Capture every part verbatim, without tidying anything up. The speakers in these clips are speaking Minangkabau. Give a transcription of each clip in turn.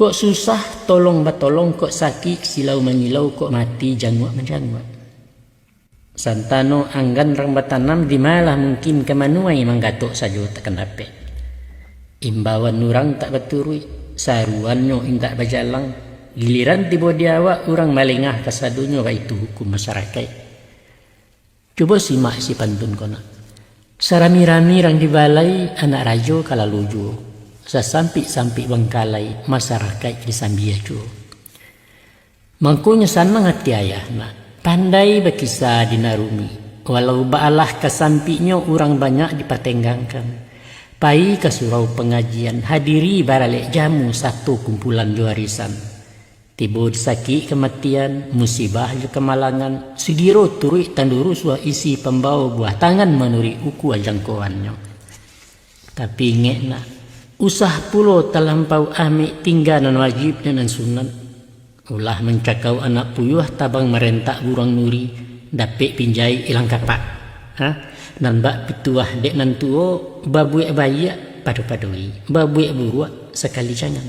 Kok susah, tolong batolong, kok sakik, silau manyilau, kok mati, janguak manjanguak. Santano anggan rang batanam, di malah mungkin ka manuai, manggatok sajo takkan dapek. Imbauan urang tak baturuik, saruannyo indak bajalang, giliran tibo di awak, urang malengah kasadonyo, baitu hukum masarakaik. Cubo simak isi pantun ko nak. Sarami-rami rang di balai, anak rajo ka lalu juo. Sasampik-sampik bangkalai, masarakaik disambia juo. Mangkonyo sanang ati ayah nak, pandai bakisa dinarumi. Walau baalah kasampiknyo, urang banyak dipatenggangkan. Pai ka surau pangajian, hadiri baralek jamu, sato kumpulan jo arisan. Tibo di sakik kamatian, musibah jo kamalangan, sugiro turuik tandu rusuah, isi pambao buah tangan, manuruik ukua jangkoannyo. Tapi ingek nak, usah pulo talampau amik, tingga nan wajib jo nan sunat. Ulah mancakau anak puyuah, tabang marentak buruang nuri, dapek pinjai ilang kapak. Ha? Nan bak pituah dek nan tuo, babuek baiak pado-padoi, babuek buruak sakali jangan.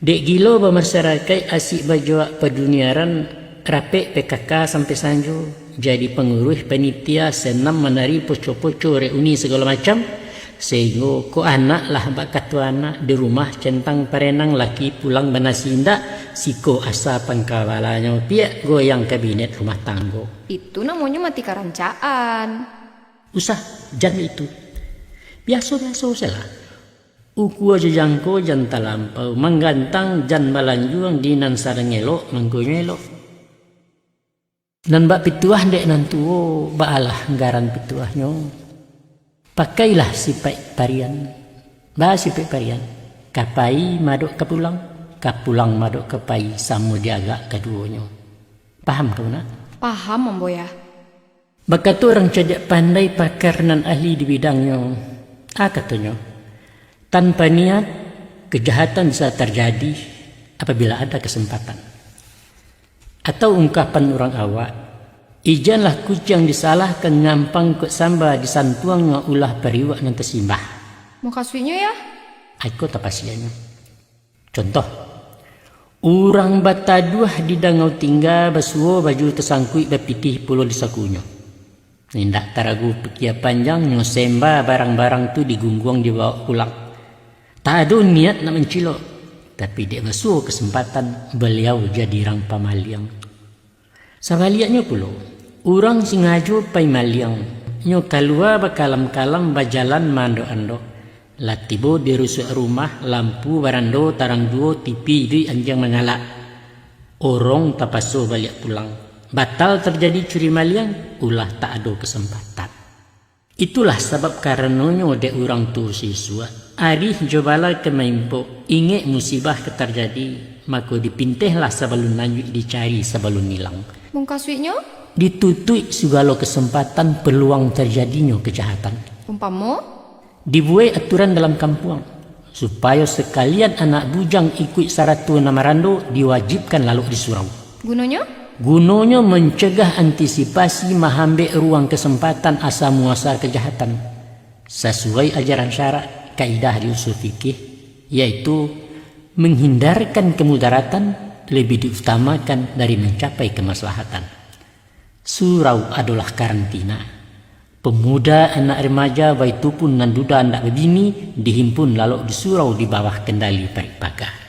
Dek gilo bamasyarakaik, asik bajoak paduniaran, rapek P K K sampai sanjo, jadi panguruih panitia, senam manari poco-poco, reuni sagalo macam, sahinggo kok anak lah bak kato anak, di rumah centang parenang, laki pulang banasi indak, siko asa pangkabalanyo, piak goyang kabinet rumah tanggo. Itu namonyo mati karancaan. Usah, jan itu. Biaso-biaso sajolah. Ukua jo jangko jan talampau, manggantang jan balanjuang, di nan sadang elok, mangkonyo elok. Nan bak pituah dek nan tuo, baalah garan pituahnyo. Pakailah sipaik parian, baa sipaik parian, ka pai madok ka pulang, ka pulang madok ka pai, samo diagak kaduonyo. Paham kau nak? Paham, Ambo Yah. Bakato urang cadiak pandai, pakar nan ahli di bidangnyo, a katonyo, tanpa niat, kejahatan bisa tarjadi apabila ada kesempatan. Atau ungkapan urang awak, ijanlah kuciang disalahkan, nyampang kok samba, disantuangnyo ulah pariuak nan tasimbah. Mukasuiknyo, Yah? Aiko tapasianyo. Contoh, urang bataduah di dangau tingga, basuo baju tasangkuik, bapitih pulo di sakunyo. Indak taragu pikia panjang, nyo semba barang-barang tu, digungguang dibawok pulang. Tak ado niat nak mancilok, tapi dek basuo kesempatan, baliau jadi rang pamaliang. Sabaliaknyo pulo, urang singajo pai maliang, nyo kalua bakalam-kalam, bajalan maandok-andok. Lah tibo di rusuak rumah, lampu barando tarang juo, tipi iduik, anjiang mangalak. Urang tapaso baliak pulang. Batal tarjadi curi maliang, ulah tak ado kesempatan. Itulah sabab karanonyo dek urang tuo sisuak, arih jo bala ka maimpok, ingek musibah ka tarjadi, mako dipintehlah sabalun lanjuik, dicari sabalun ilang. Mukasuiknyo? Ditutuik sagalo kesempatan, peluang tarjadinyo kejahatan. Umpamo? Dibuek aturan dalam kampuang, supayo sakalian anak bujang ikuik sarato nan marando, diwajibkan lalok di surau. Gunonyo? Gunonyo mancegah, antisipasi, mahambek ruang kesempatan asa muasa kejahatan. Sasuai ajaran syarak, kaidah di usul fikih, yaitu menghindarkan kemudaratan lebih diutamakan dari mencapai kemaslahatan. Surau adolah karantina. Pemuda, anak remaja, baitupun nan duda ndak babini, dihimpun lalok di surau di bawah kendali parik paga.